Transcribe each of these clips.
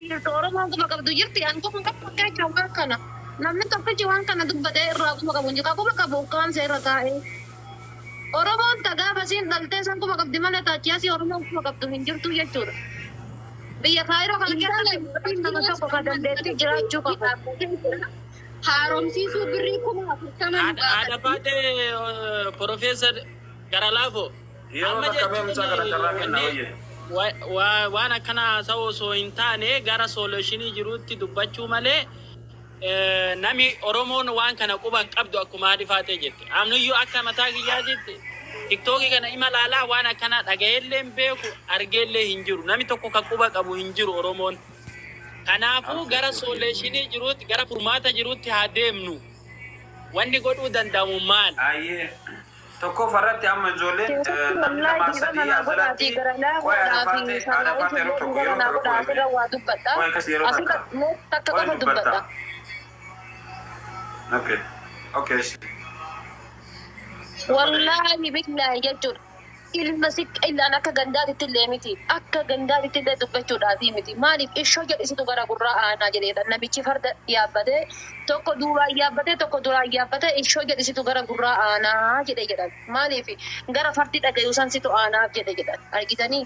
Jirtu Oromoon quba qabdu jirti an quba qabu jecha waan kana namni tokkichi waan kana dubbatee irraa quba qabu hin jiru. Ka quba qabu ukkaamsa irra taa'ee. Oromoon ta gaafa isiin dhaltee san quba qabdi malee taachii asii Oromoon quba qabdu hin jirtu jechuudha. Biyya Kaayiroo kana Intala keessatti nama tokko ka dandeettii jiraachuu qabu. Haaromsiisuu birrii 40,000 nu Haadha gaafatti. baatee Profeesar Garalaafo. Yeroo Amma takka mee mucaa kana jechuun carraa kennaa wanni wayye. waan akkana haasa'u osoo hin taane gara solutionii jiruutti dubbachuu malee, nami Oromoon waan kana quba hin qabdu akkuma haadhi faatee jette. Amnuyyuu akka mataa kiyyaatitti TikTokii kana ima laalaa, waan akkana dhagayeellee hin beeku, argeellee hin jiru. Nami tokko kan quba qabu hin jiru Oromoon. Kanaafuu gara solutionii jiruutti, gara furmaata jiruutti haa deemnu. Wanni godhuu danda'amu maal? Ayyee. Tokkoffaa irratti amma ijoolleen Keessatti namni wallaahi lamaa dhiifama sadii naa godhaatii asirratti gara qo'ee laafoodhaa fi haadha faatee haadha sanaa faatee yeroo isin tokko dhiifama yeroo naa takka godhaa qo'ee asirra waa dubbadha. qo'ee akkas yeroo Asirra takka mee takka qo'ee qofa dubbatta. dubbadha. Okay. Wallaahi billaahi jechuudha. Ilma siqqa illaan akka gandaatitti illee miti. Akka gandaatitti illee dubbachuudhaafi miti. Maaliif ishoo jedhisitu gara gurraa aanaa jedheedha. Namichi farda yaabbatee, tokko duubaan yaabbatee, tokko duraan yaabbatee, ishoo jedhisitu gara gurraa aanaa jedhe jedhan. Maaliif gara fardi dhagayu san situ aanaaf jedhe jedhan. Argitanii?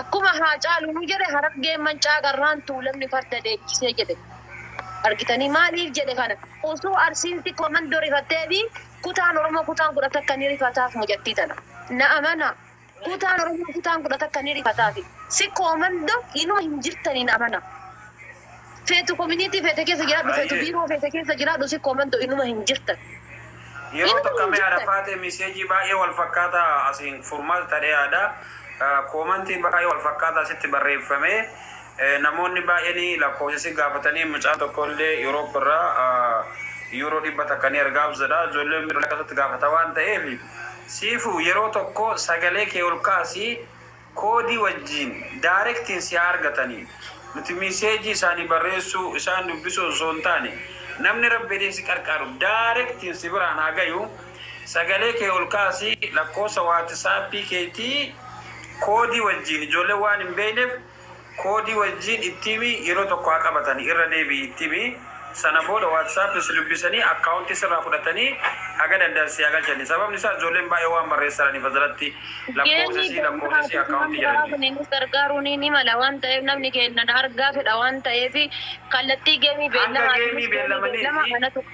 Akkuma haa caalu nu jedhe, Harargeen mancaa garraan Tuulamni farda deechisee jedhe. Argitanii, maaliif jedhe kana? Osoo Arsiin xiqqoo mandoo rifattee fi kutaan Oromoo kutaan 11 ni rifataaf mucattii tana. Na amana. Kutaan Oromoo kutaan 11 ni rifataafi. Si koomandoo inuma hin jirtanii, na amana. Feetu community feete keessa jiraadhu, feetu Ayyee. biiroo feete keessa jiraadhu, si koomandoo inuma hin jirtan. Yeroo Inuma tokko hin mee haadha jirtan. faatee message baay'ee wal fakkaataa asiin furmaata ta'ee yaada. Commentiin baay'ee wal fakkaataa asitti barreeffamee namoonni baay'een lakkoofsa si gaafatanii, mucaan tokko illee Yuuroop irraa yuuroo 100 ni ergaaf jedha. Ijoolleen biroo akkasatti gaafata waan ta'eef, siifu yeroo tokko sagalee kee ol kaasii koodii wajjin directiin si haa argatanii. Nuti message isaanii barreessuu, isaan dubbisuu osoo hin taane, namni rabbi si qarqaaru directiin si biraan haa gayu. Sagalee kee ol kaasii lakkoofsa WhatsAppii keetii koodii wajjin, ijoollee waan hin beekneef, koodii wajjin itti himi. Yeroo tokko haa qabatanii, irra deebi'i itti himi. Sana booda WhatsAppii si dubbisanii akkaawuntii sirraa fudhatanii haga danda'an si haa galchanii. Sababni isaa ijoolleen baay'ee waan barreessaniif asirratti lakkoofsa Geemii si lakkoofsa si akkaawuntii beellamaa jedhanii. kunis gargaaruun ni mala waan ta'eef, namni kennan argaa fedha waan ta'eef, kallattii geemii Hanga beellamaa geemii geemii beellamanii beellama fi kanatu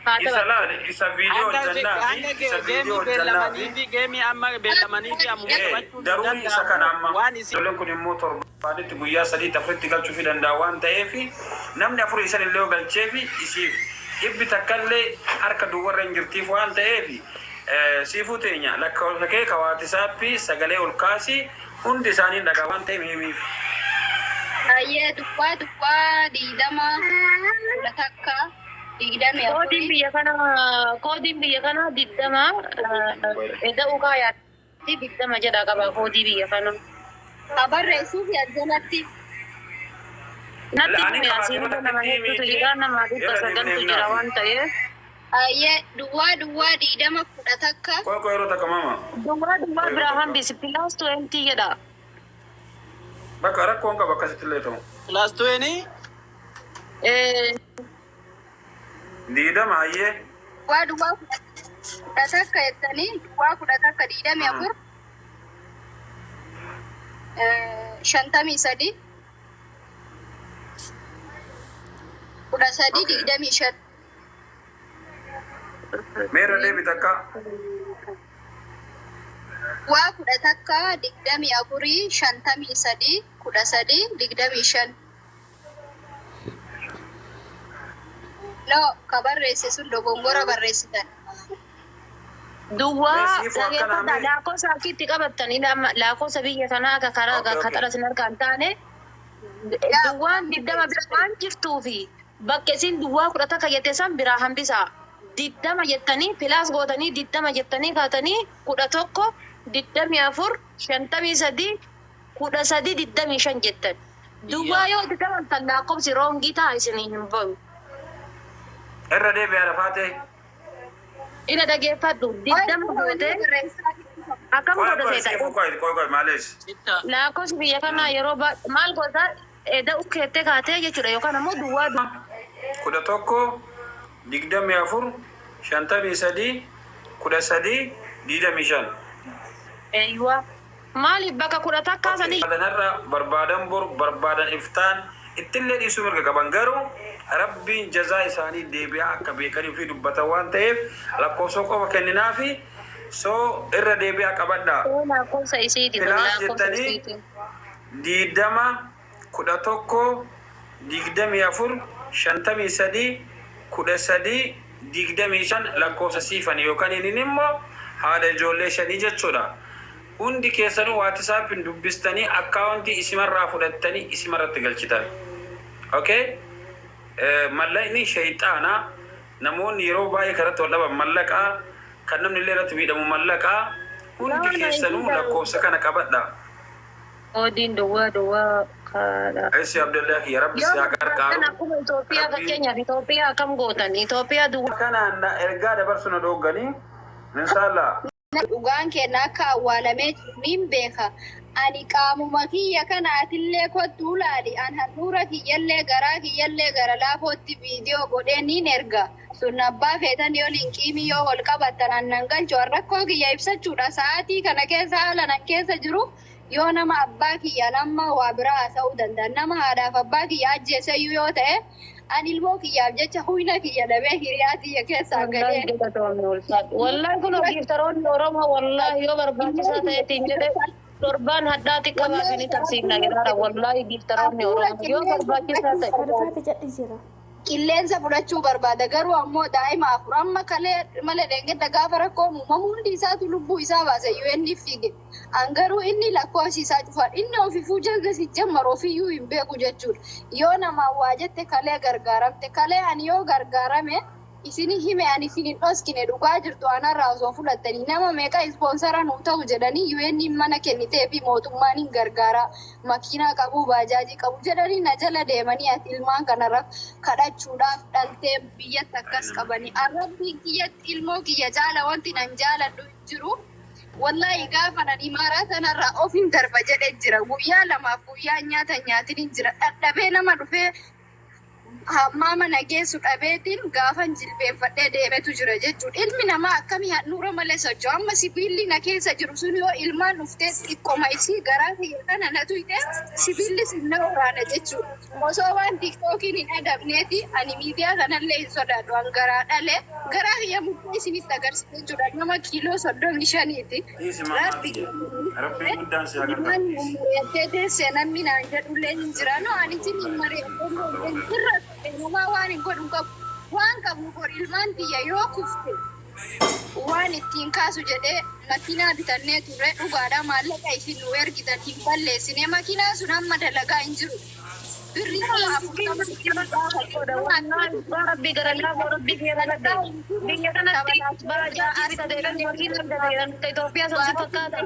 haa isa taphatu. laal, isa viidiyoo Hanga hojjannaa fi hanga isa geemii viidiyoo hojjannaa fi beellamanii fi geemii amma beellamanii fi ammuma taphachuu hin daruun isa kana danda'amu amma waan isin ijoolleen kun immoo torbaanitti guyyaa sadiitti afuritti galchuu fi danda'a waan ta'eef, namni afurii isan illee yoo galchee fi isiif 100 illee harka duwwarra hin jirtiif waan ta'eef, siifuu teenya lakkoofsa kee ka WhatsAppii sagalee ol kaasii hundi isaanii dhagaa waan ta'eef himiif. Ayyee, 0020 11 20 Koodiin 4. biyya kana, koodiin biyya kana 20 eda'uu kaayaatti 20 jedha qaba koodii biyya kana. Haa barreessuuf jalatti. Natti Ani himi qabaate asiin yeroo nama takka hedduutu himiiti jira, nama dhibba irra sagaltu deebinee jira himnaafi. waan ta'eef. Ayyee, 0020 11. Qoy qoy, yeroo takka mama. Duwwaa duwwaa Qoy yeroo biraa takka. hambisi, plus 20 jedha. Bakka rakkoon qaba akkasitti illee ta'u. Plus 20. 20, hayyee. 0011 jettanii, 0011 24 53 13 25. Meerra deebi takka. 0011 24 53 13 25. No, ka barreesse sun dogongora barreessitan. Duwwaa Mee siifuu akkana dhageeffadha mee. Lakkoofsa akkitti qabattanii lakkoofsa biyya kanaa akka karaa kaxara isin harkaa hin taane, duwwaan 20 bira waan jirtuufi bakka isin duwwaa 11 jette san biraa hambisaa. 20 jettanii plus gootanii, 20 jettanii kaatanii, 11 24 53 13 25 jettan. Duwwaa yoo itti dabaltan lakkoofsi wrong ta'a, isinii hin bahu. Irra deebi haadha faatee. Ina dhageeffadhu, 20 gootee akkam Qoy godha qoy seeta? Siifuu, qoy qoy qoy, maalees. Sitta. Lakkoofsi biyya kanaa yeroo maal goota? Eda'u keettee kaatee jechuudha yookaan ammoo duwwaa 11 24 53 13 25. Eeyyuwa. Maaliif bakka 11 sanii Barbaadan har'a, barbaadan bor, barbaadan iftaan ittillee dhiisuu mirga qaban, garuu Rabbiin jazaa isaanii deebi'aa akka beekanii fi dubbatan waan ta'eef lakkoofsa qofa kenninaafi soo irra deebi'aa qabadhaa. Lakkoofsa isiiti kun Filaas lakkoofsa jettanii isiiti. 20 11 24 53 13 25 lakkoofsa siifani yookaan inni immoo haadha ijoollee shanii jechuudha. Hundi keessanuu WhatsAppin dubbistanii akkaawuntii isimarraa fudhattanii isimarratti galchitan. Okay? Mallaqni shayxaana. Namoonni yeroo baay'ee karatti wal dhaban mallaqaa, kan namni illee irratti miidhamu mallaqaa. Hundi keessanuu lakkoofsa kana qabadha. Oodiin duwwaa duwwaa kaadha. Aisi Abdallah kiyya, Rabbi Yoo si haa barbaadan gargaaru. akkuma Itoophiyaa Rabbiin fakkeenyaaf Itoophiyaa akkam gootan, Itoophiyaa duwwaa kanaan na ergaa dabarsu na dhoogganii inshallah. Dhugaan keenya akka awwaalamee jiru niin beeka. Ani qaamuma kiyya kana atillee kottuu laali. An handhuura kiyyallee garaa kiyyallee gara laafootti viidiyoo godhee niin erga. Sun abbaa feetan yoo linqiimii yoo wal qabattan annan galchu. An rakkoo kiyya ibsachuudha. Sa'aatii kana keessa haala nan keessa jiru yoo nama abbaa kiyya nama waa biraa haasa'uu danda'a. Nama haadhaaf abbaa kiyya ajjeeseyyuu yoo ta'e, an ilmoo kiyyaaf jecha huyna kiyya dhabee hiriyaa tiyya keessaa Wallahi galee. galatoomne, ulfaadhu. Wallahi kun giftaroonni Oromoo, wallahi yoo barbaachisaa ta'eetiin jedhe torbaan hadhaati qabaa ni tarsiifna jedhaara. Wallahi giftaroonni Oromoo yoo barbaachisaa ta'e. Arfaate cadhiseera. Qilleensa fudhachuu barbaada, garuu ammoo daa'ima afur amma kalee malee deengedda gaafa rakkoon uumamu hundi isaatu lubbuu isaa baase UN fiige. An garuu inni lakkoofsi isaa cufaa, inni ofifuu jalgasi jammaru ofiyyuu hin beeku jechuudha. Yoo namaan waa jette kalee gargaaramte, kalee ani yoo gargaarame isini hime, ani isin hin dhoskine, dhugaa jirtu anarraa osoo fudhattanii nama meeqa ispoonsara nuu ta'u jedhanii UN mana kennitee fi mootummaan hin gargaara, makiinaa qabu, baajaajii qabu jedhanii na jala deemanii, ati ilmaan kanarra kadhachuudhaaf dhaltee biyyatti akkas qabanii. Arrabbiin kiyyatti ilmoo kiyya caala wanti nan jaaladhu hin jiru. Wallahi gaafa nan imaaraa sanarraa ofiin darba jedhe jira. Guyyaa 2f guyyaa nyaata nyaatin hin jira. Dhadhabee nama dhufee hammaama na geessu dhabeetiin gaafan jilbeenfadhee deemetu jira jechuudha. Ilmi namaa akkamii handhuura malee socho'a? Amma sibiilli na keessa jiru sun yoo ilmaan dhuftee xiqqoma isii garaa kiyya kana na tuyte, sibiilli sun na waraana jechuudha. Osoo waan TikTokiin hin adabneeti ani miidiyaa kanallee hin sodaadhu. An garaa dhalee garaa kiyya murtee isinitti agarsiisa jechuudha. Nama kiiloo 35ti. Dhiisi mamaa Rabbi kiyya. Rabbiin guddaan si haa gargaaru. ilmaan Dhiisi. mari'attee teessee namni naan jedhullee hin jira. No, ani isin hin mari'adhee irra namaa waan hin godhu hin qabu. Waan qabu bor ilmaan tiyya yoo kufte waan ittiin kaasu jedhee makiinaa bitannee turre. Dhugaadha, maallaqa isin nu ergitan hin balleessine. Makiinaan sun amma dalagaa hin jiru. Birrii 40,000. Wallahi Rabbi gara laafoo Rabbi kiyya kadhadhe. Biyya kanatti baajaajii bitateedhaan, makiinaa bitateedhaan Itoophiyaa san si fakkaata.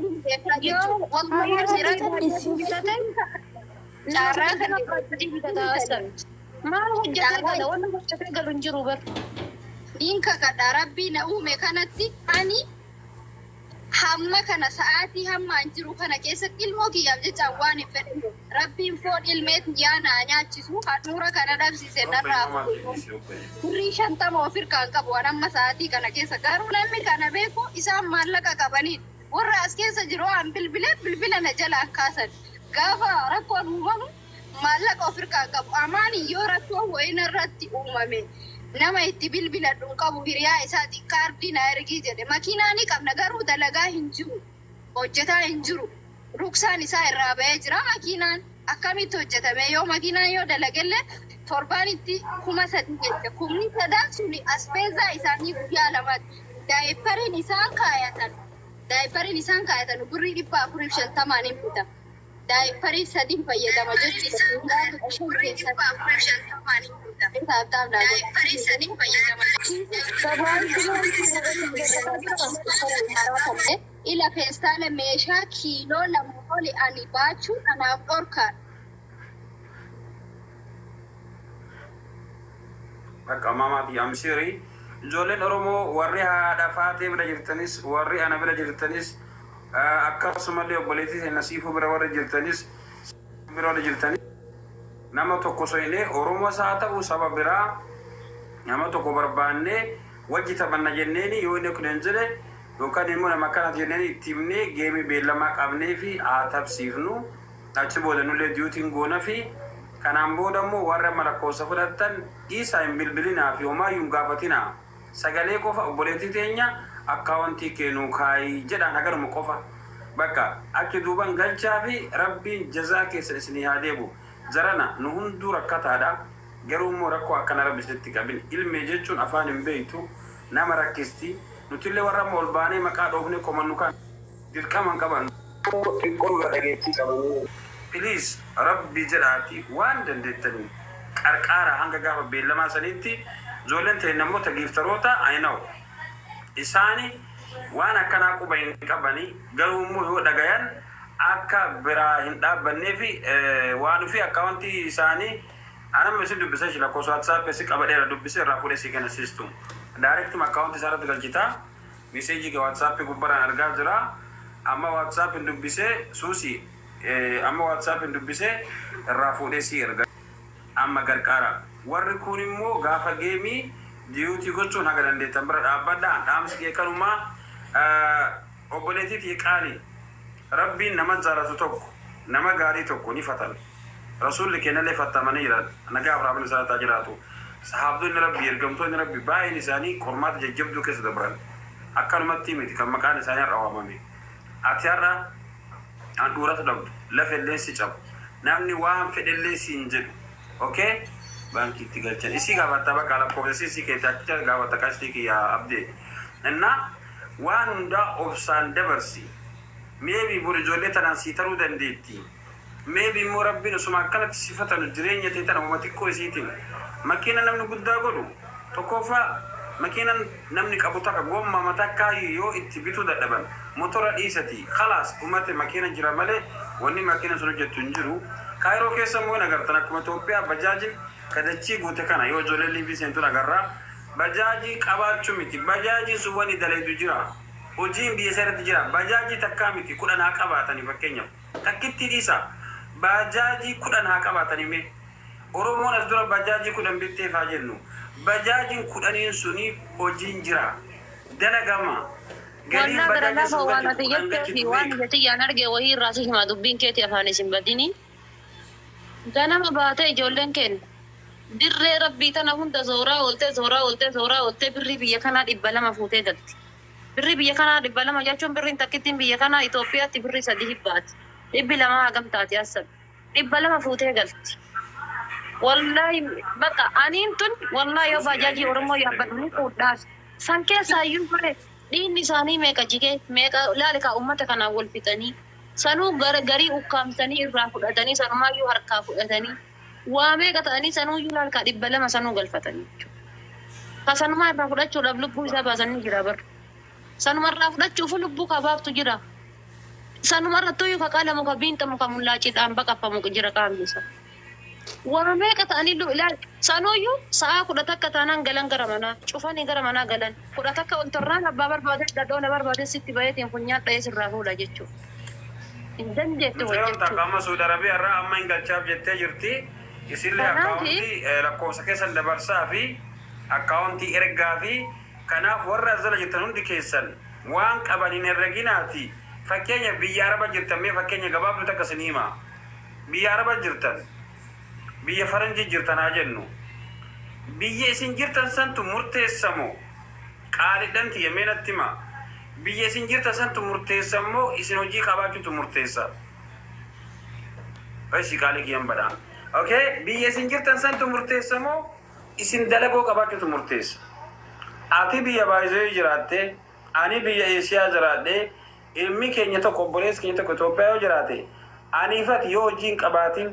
Yoo Arfaate cadhisi. bitate Carraa nama baajaajii bitataa asan. Maal hojjetee gala? Wanni hojjetee galu hin jiru bar. Niin kakadha Rabbii na uume kanatti, ani hamma kana sa'aatii hammaan jiru kana keessatti ilmoo kiyyaaf jecha waan hin fedhe. Rabbiin foon ilmee tiyyaa naa nyaachisu, handhuura kana dhabsiise narraa fuudhu. Birrii 50 of hirkaan qabu waan amma sa'aatii kana keessa, garuu namni kana beeku isaan maallaqa qabaniin warra as keessa jiru an bilbilee bilbila na jalaan kaasan. Gaafa rakkoon uumamu maallaqa of hirkaan qabu. Amaani yoo rakkoon wayii irratti uumame nama itti bilbiladhu hin qabu. Hiriyaa isaatiin kaardii na ergii jedhe. Makiinaa ni qabna, garuu dalagaa hin jiru, hojjetaa hin jiru, ruksaan isaa irraa bahee jira. Makiinaan akkamitti hojjetame? Yoo makiinaan yoo dalagellee torbaanitti 3,000 jecha. 3,000 suni aspeezaa isaanii guyyaa 2tti. Daayipariin isaan kaayatan birrii 450n hin bitama. Daayiparii sadiin fayyadama jechuudha. Guyyaa 15 keessatti. Taap taap naa godha. Ila feestaala meeshaa kiiloo 2 oli ani baachuun anaaf dhorkaadha. Akka maamaati amsirii ijoolleen Oromoo warri haadha faatee bira jirtanis, warri ana bira jirtanis, akkasumallee obboleettii teenya Siifuu bira warri jirtanis, bira warri jirtanis. Nama tokko soinee Oromoos haa ta'u saba biraa nama tokko barbaannee wajji taphanna jenneeni yoo inni kun hin jedhe yookaan immoo nama akkanaa jenneeni itti himnee geemii beellamaa qabnee fi haa tapsiifnu. Achi booda nullee diyuutiin goona fi kanaan booda immoo warra amma lakkoofsa fudhattan dhiisaa, hin bilbilinaa fi homaayyuu hin gaafatinaa. Sagalee qofa obboleettii teenya akkaawwantii keenuu kaayii jedhaan hagaruma qofa. Bakka achi duuban galchaa fi Rabbiin jazaa keessan isinii haa deebu. Jarana nu hunduu rakkataadha. Garuu immoo rakkoo akkana Rabbi isinitti qabin. Ilmee jechuun afaan hin beektu, nama rakkisti. Nutillee warra amma ol baanee maqaa dhoofnee komannu kan dirqama hin qaban. Xiqqoo irra dhageettii qabanii. Please, Rabbi jedhaati waan dandeettanii qarqaara hanga gaafa beellamaa saniitti. Ijoolleen ta'e namoota giiftaroota, I know, isaani waan akkanaa quba hin qabani. Garuu immoo yoo dhagayan akka biraa hin dhaabbannee fi waan ofii akkaawwantii isaanii anamma isin dubbisa shi lakkoofsa WhatsApp si qabadheera, dubbise irraa fuudhee si kenna. Siistu directuma akkaawwantii isaa irratti galchitaa. Meseejii kee WhatsApp gubbaraan argaa jira. Amma WhatsApp hin dubbisee suusi, amma WhatsApp hin dubbisee irraa fuudhee si erga. Amma gargaara. Warri kun immoo gaafa geemii diyuutii gochuun haga dandeettan bira dhaabbadha. Dhaamsi kee kanumaa. Obboleettii qaali, Rabbiin nama jaalatu tokko, nama gaarii tokko ni fatana. Rasuulli keenyallee fattamanii jiran, nagaa Abrahaam isaa jiraatu. Sahaabdonni Rabbii, ergamtoonni Rabbii baay'een isaanii qormaata jajjabduu keessa dabran. Akkanumatti miti kan maqaan isaanii har'a waamame. Ati har'a handhuuratu dhabdu, lafa illee si cabu, namni waan fedhellee si hin jedhu. Okay, baankii itti galchan isii gaafatta, bakka lakkoofsa isii keessa achicha gaafatta. Qashtii kiyya abdee innaa waan hundaa obsaan dabarsi. Maybe bor ijoollee tanaan sii taruu dandeetti. Maybe immoo Rabbiin osuma akkanatti si fatanu jireenya ta'e tana uma xiqqoo isiitiin makiina namni guddaa godhu. Tokkoffaa, makiinan namni qabu takka gomma matakkaa yoo itti bituu dadhaban motora dhiisati khalaas dhumate. Makiina jira malee wanni makiina sun hojjettu hin jiru. Kaayiroo keessa immoo hin agartan, akkuma Itoophiyaa bajaajin kadachii guute kana yoo ijoollee liivii seentuun agarraa. Bajaajii qabaachuu miti, bajaajiin sun wani daleedu jira, hojiin biyya isa irratti jira. Bajaajii takkaa miti, 10 haa qabaatanii. Fakkeenyaaf takkittii dhiisa, bajaajii 10 haa qabaatanii. Mee Oromoon as dura bajaajii 10 bitteef haa jennu. Bajaajiin 10n suni hojiin jira, dalagama galiin Wallaa gara bajaajii lafa sun waan ati galchitu 10 jettee fi galchitu waan meeqa? ija tiyyaan arge wahii irraa si hima. Dubbiin keeti afaan isin badini. Ganama baatee ijoolleen keenya dirree Rabbii tana hunda zooraa ooltee, zooraa ooltee, zooraa ooltee birrii biyya kanaa 200 fuutee galti. Birrii biyya kanaa 200 jechuun birriin takkittiin biyya kanaa Itoophiyaatti birrii 3 hibbaati. 200 hagam taati assabi? 200 fuutee galti. Wallaahi bakka aniin tun wallaahi yoo Suusii baajaajii ayyee Oromoo qashtii yaabbadhu ni dhaggeeffata. fuudhaaf. San keessaa iyyuu bare dhiinni isaanii meeqa jigee meeqa laali kaa uummata kanaan wal fixanii, sanuu gara garii ukkaamsanii irraa fudhatanii, sanumaayyuu harkaa fudhatanii waa meeqa ta'anii, sanuuyyuu laal kaa 200 sanuu galfatanii jechuudha. Ka sanumaa irraa fudhachuudhaaf lubbuu isaa baasanii jira bar. Sanuma irraa fudhachuuf lubbuu kabaaftu jira. Sanuma irrattuyyuu ka qalamu, ka biinxamu, ka mullaaciidhaan baqafamu jira qaamni isaa. Waa meeqa ta'anii ilaal sanuuyyuu sa'aa 11 taanaan galan, gara manaa cufanii gara manaa galan. 11 ol torraan abbaa barbaade dhadhoona barbaade sitti baheetiin funyaan dha'ee sirraa fuudha jechuudha. Hin dandeettu Mucayyoon hojjechuu. takka amma Saudi Arabiyaa irraa amma hin galchaaf jettee jirti. Isillee Kanaaf akkaawuntii lakkoofsa keessan dabarsaa fi akkaawuntii ergaa fi kanaaf warra as jala jirtan hundi keessan waan qaban hin herreginaati. Fakkeenya biyya Araba jirtan, mee fakkeenya gabaabduu takka isin hima. Biyya Araba jirtan, biyya Faranjii jirtan haa jennu. Biyya isin jirtan santu murteessamoo qaalidhan tiyya, mee natti hima. Biyya isin jirtan santu murteessammoo isin hojii qabaachuutu murteessa? Eshi qaalii kiyyan badhaa. Okay, biyya isin jirtan santu murteessamoo isin dalagoo qabaachuutu murteessa? Ati biyya baay'ee jiraatte, ani biyya Eeshiyaa jiraadhe, ilmi keenya tokko, obboleessi keenya tokko Itoophiyaa yoo jiraate, aniifati yoo hojii hin qabaatin,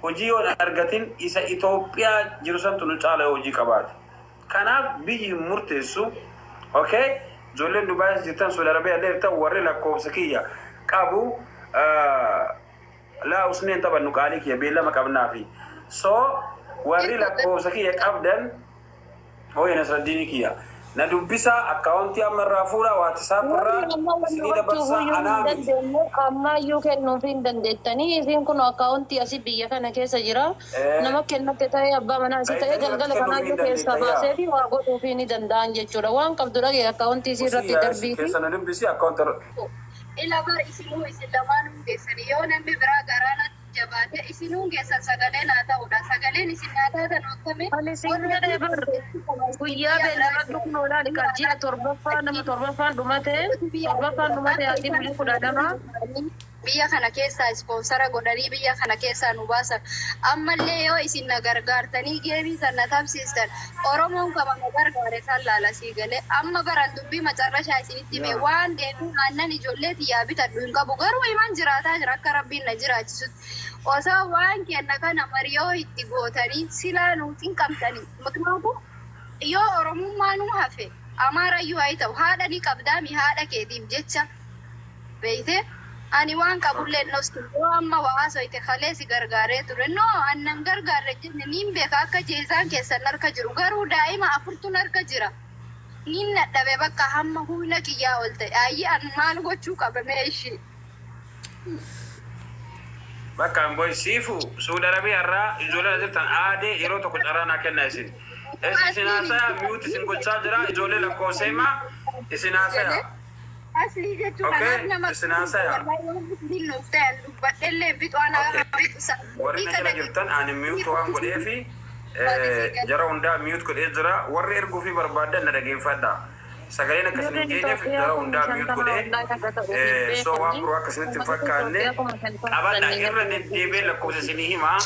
hojii yoo hin argatin, isa Itoophiyaa jiru santu nu caala yoo hojii qabaate. Kanaaf biyyi hin murteessu. Okay? Ijoolleen Dubaayis jirtan, Saudi Arabiyaa illee jirtan, warri lakkoofsa kiyya qabu, laa usneen taphannu qaalii kiyya, beellama qabnaafi. So warri lakkoofsa kiyya qabdan, hooyi Nasraddiinii kiyya. Na dubbisaa, akkaawuntii amma irraa fuudhaa, WhatsApp Warri irraa amma wanni isinii gochuuf dabarsaa iyyuu hin anaa miti. dandeenye ammayyuu kennuuf hin dandeettanii isiin kun akkaawuntii asii biyya kana keessa jira. Nama kennatte ta'ee abbaa manaa isii ta'ee Dhayitanii galgala irratti kennuuf kanaayyuu hin keessaa dandeetta baasee yaa. fi waa godhuufii ni danda'an jechuudha. Waan qabdu dhagee akkaawuntii isii Usii irratti yaa darbii fi keessa na dubbisi akkaawuntii irra. Ila bar isinuu isin lamaanuu geessani yoo namni biraa garaa natti jabaate isinuu geessan sagalee naa ta'uudha. Sagaleen isin naa taatan akkami Ani siin jedhee bar guyyaa beelladhu kun olaani kan ji'a torbaffaa nama torbaffaan dhumate torbaffaan dhumate ati bulii 12. Biyya kana keessaa ispoonsara godhanii biyya kana keessaa nu baasan. Ammallee yoo isin na gargaartanii geemii san na tamsiistan Oromoon kama na gargaare san laala sii galee amma baran dubbii macarrashaa isinitti hime waan deemee aannan ijoollee tiyyaa bitadhu hin qabu garuu himan jiraataa jira akka rabbiin na jiraachisutti. Osoo waan kenna kana mariyoo itti gootanii silaa nuutiin qabdanii. Muknaatu yoo Oromummaa nu hafe Amaarayyuu haa ta'u haadha ni qabdaami haadha keetiif jecha beeyte ani waan qabullee nostu yoo amma waa haasofte kalee si gargaaree ture no annan gargaarre jenne niin beeka akka jeesaan keessan harka jiru garuu daa'ima afurtun harka jira niin nadhabe bakka hamma humna kiyyaa ol ta'e ayyi an maal gochuu qaba mee ishii. Bakka boy siifu Suudi Arabiyaa irraa ijoollee jirtan aadee yeroo tokko carraa naa kenna isin. Isin haasaya mute isin gochaa jira ijoollee lakkoofsa himaa isin haasaya. Aslii jechuun Okay, anaaf nama isin haasaya. nuuf ta'an dubbadhellee fixu anaa fixu Warri na jala jirtan ani mute waan godheefi jara hundaa mute godhee jira warri erguu fi barbaadan na dhageeffadha. Sagaleen akka isin hin geenyeef jara hundaa mute godhee so waan biroo akka isinitti hin fakkaanne qabadha irra deddeebi'ee lakkoofsa isinii himaa.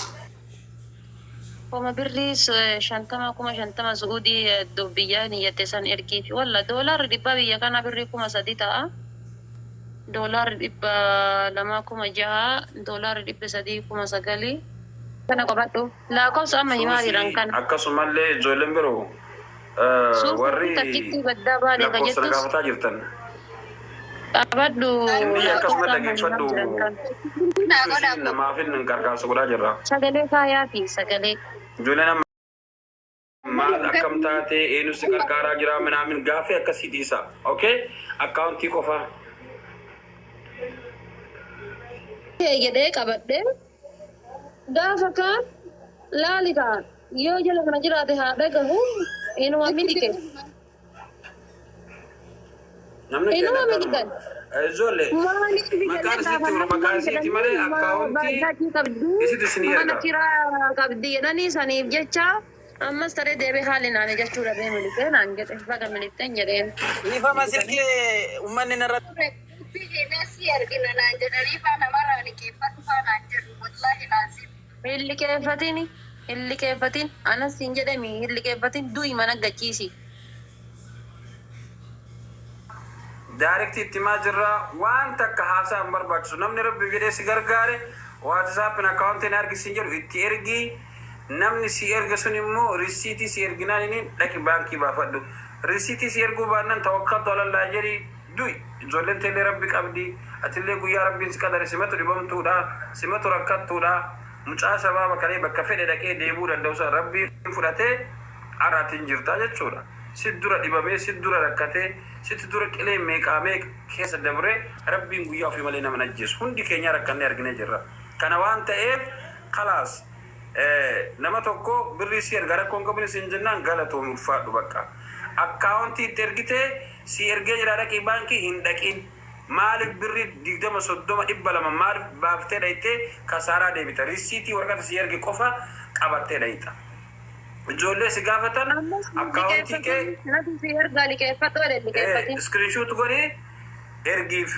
Kuma birrii 50 50,000 Su'uudii biyya niyyatte san ergiif walla doolaarri 100 biyya kana birrii 3,000 ta'a. Doolaarri 200 6,000 doolaarri 300 9,000. Kana qabadhu lakkoofsa amma himaa jiran kana. Akkasumallee ijoolleen biroo Suufii warri takkitti baddaa baane ka lakkoofsa na jettus gaafataa jirtan. qabadhu Inni akkasuma lakkoofsa amma himaa dhageeffadhu jiran kana. Naa godhaa namaaf hin gargaarsa godhaa jirra. Sagalee kaayaa fi sagalee. Ijoolleen amma maal akkam taate eenyu si gargaaraa jira minaamin gaaffii akkasii dhiisa. Okay? Akkaawuntii qofa. Jedhee qabadhee gaafa kaan laali kaa yoo jala kana jiraate haa dhagahu inuma miliqe. Namni Inuma kenna miliqan. kanuma. Ijoollee Maaliif maqaan isitti jiru maqaan isitti malee akkaawuntii qabdu isitti isinii mana erga. kiraa qabdi jedhanii saniif jecha ammas taree deebee haalli naani jechuu dhabee miliqee naan jedhe baga miliqxeen jedheen. Ifama silkii uummanni narratti si argina naan jedhanii faa namarraa liqeeffatu faa naan jedhu wallaahi laazim. Hin liqeeffatin hin liqeeffatin anas hin jedhemi hin liqeeffatin du'i mana gachiisi. Direct itti himaa jirra waan takka haasaa hin barbaachisu. Namni rabbi jedhee si gargaare WhatsAppin akkaawuntiin argisiin jedhu itti ergii namni si erge sun immoo risiitii si erginaan inni dhaqi baankii baafadhu. Risiitii si erguu baannaan tawakkaltu alallaa jedhi du'i. Ijoolleen teellee rabbi qabdi. Atillee guyyaa rabbiin si qadare simatu dhibamtuudha. Simatu rakkattuudha. Mucaa sababa kalee bakka fedhe dhaqee deebuu danda'u sana rabbiin fudhatee har'aatiin jirta jechuudha. Si dura dhibamee, si dura rakkatee, sitti dura qilee meeqaa meeqa keessa dabree rabbiin guyyaa ofii malee nama hin ajjeesu. Hundi keenya rakkannee arginee jirra. Kana waan ta'eef kalaas nama tokko birrii si erga rakkoon qabne siin jennaan galatoomi ulfaadhu bakka. Akkaawuntii itti ergitee si ergee jira dhaqii baankii hin dhaqin. Maaliif birrii 20 30 200 maaliif baaftee dhayitee kasaaraa deebita. Risiitii waraqata si erge qofa qabattee dhayita. Ijoollee si gaafatan akkaawuntii kee Nati si ergaa liqeeffadhu jedhe liqeeffatin. Screenshot godhee ergiif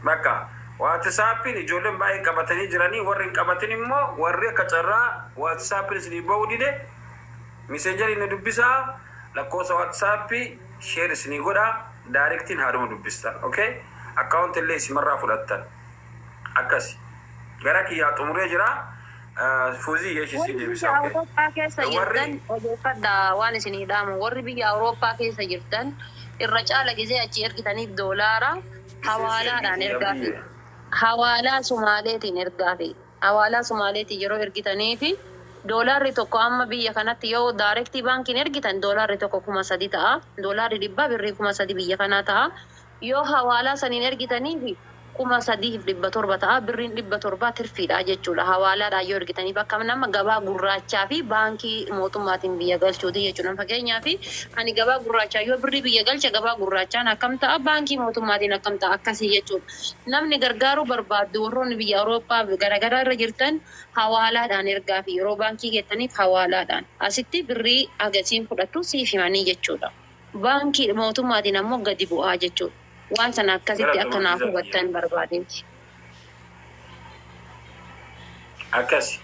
bakka WhatsAppiin ijoolleen baay'ee qabatanii jiranii warri hin qabatin immoo warri akka carraa WhatsAppiin isinii ba'uu dide Messengerii nu dubbisaa lakkoofsa WhatsAppii share isinii godhaa directiin haadhuma dubbistan okay account illee isimarraa fudhattan akkasi gara kiyyaa xumuree jira fuuzii yeeshi Warri si biyya deebisa okay Awurooppaa keessa warri jirtan odeeffadhaa waan isinii dhaamu. Warri biyya Awurooppaa keessa jirtan irra caala gizee achi ergitaniif doolaara hawaalaadhaan ergaafi. Hawaalaa Sumaaleetiin ergaafi. Hawaalaa Sumaaleetiin yeroo ergitaniifi Doolaarri tokko amma biyya kanatti yoo direct baankiin ergitan doolaarri tokko 3,000 ta'a. Doolaarri 100 birrii 3,000 biyya kanaa ta'a. Yoo hawaalaa saniin ergitaniif 3,700 ta'a. Birriin 700 tirfiidha jechuudha. Hawaalaadhaan yoo ergitaniif akka nama gabaa gurraachaa fi baankii mootummaatiin biyya galchuuti jechuudha. Fakkeenyaaf ani gabaa gurraachaa yoo birrii biyya galche gabaa gurraachaan akkam ta'a, baankii mootummaatiin akkam ta'a, akkasii jechuudha. Namni gargaaruu barbaaddu warroonni biyya Awurooppaa garaagaraa irra jirtan hawaalaadhaan ergaa fi yeroo baankii geettaniif hawaalaadhaan asitti birrii agasiin fudhattu siif himanii jechuudha. Baankii mootummaatiin ammoo gadi bu'aa jechuudha. Waan sana akkasitti akka naaf hubattan barbaadeeti. Akkasi.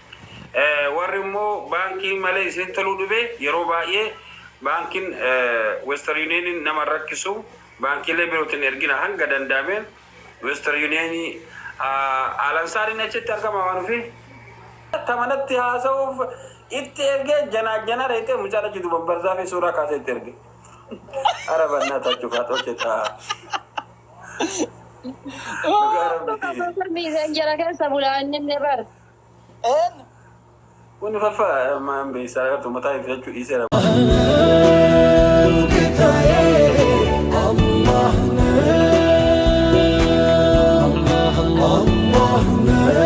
Warri immoo baankii malee isin toluu dhube, yeroo baay'ee baankiin Western Union nama rakkisu, baankiilee birootiin ergina hanga danda'ameen. Western Union alansaariin achitti argama waan ofi. Tamanatti haasa'uuf itti ergee janaa jana reetee mucaan achi duuba barzaa fi suuraa kaasee itti erge. Ara bannaa taachuu faatoo ta'a. Miizenjara keessa bulaa inni bar. Een Kun farfa maan beeksisaa agartu mataa ifachuu dhiiseera. Allah.